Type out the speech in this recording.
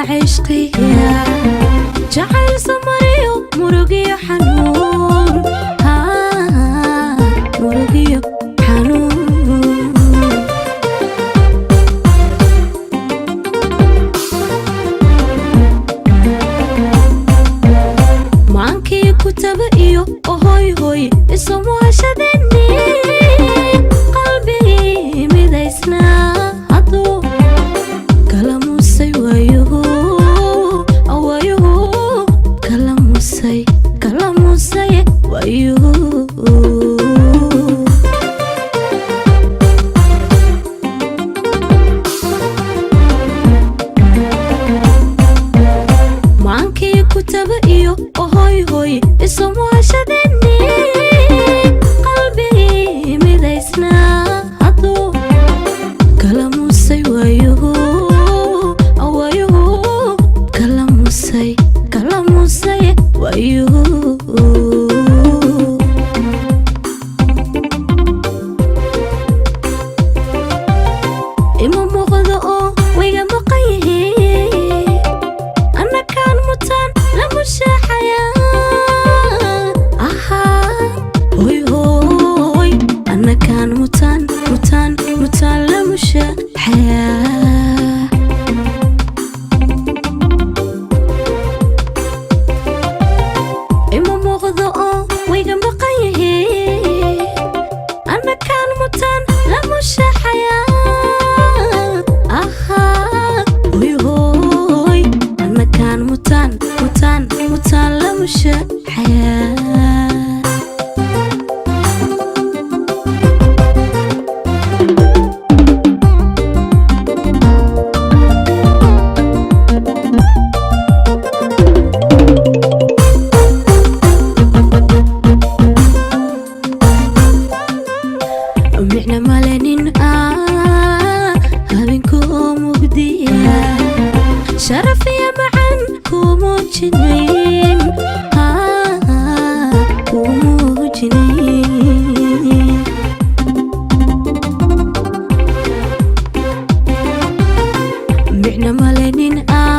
Cishqiga jacayl samariyo murugiyo xanuun, murugiyo xanuun. Maankii kutaba iyo ohoy hoy isumuhashadeni, qalbigii midaysnaa hadduu kala musay waayuhu, waayuhu kala musay, kala musay waayuhu. Maankii kutaba iyo ohoy hoy isumuhashadeni, qalbigii midaysnaa hadduu kala musay waayuhu, waayuhu kala musay, kala musay waayuhu. Ima muuqdo oo wayga maqan yihiin, annakaan mutaan la mushaaxaya. Ahaa hoy hoy, annakaan mutaan mutaan mutaan la mushaaxaya. Ima muuqdo oo wayga maqan yihiin, annakaan mutaan la mushaaxaya. Ahaa hoy hoy, annakaan mutaan mutaan mutaan la mushaaxaya. Micna male nin ah habeenka oo mugdiya, sharaf iyo macan kuu muujinayn, kuu muujinayn. Micna male nin ah.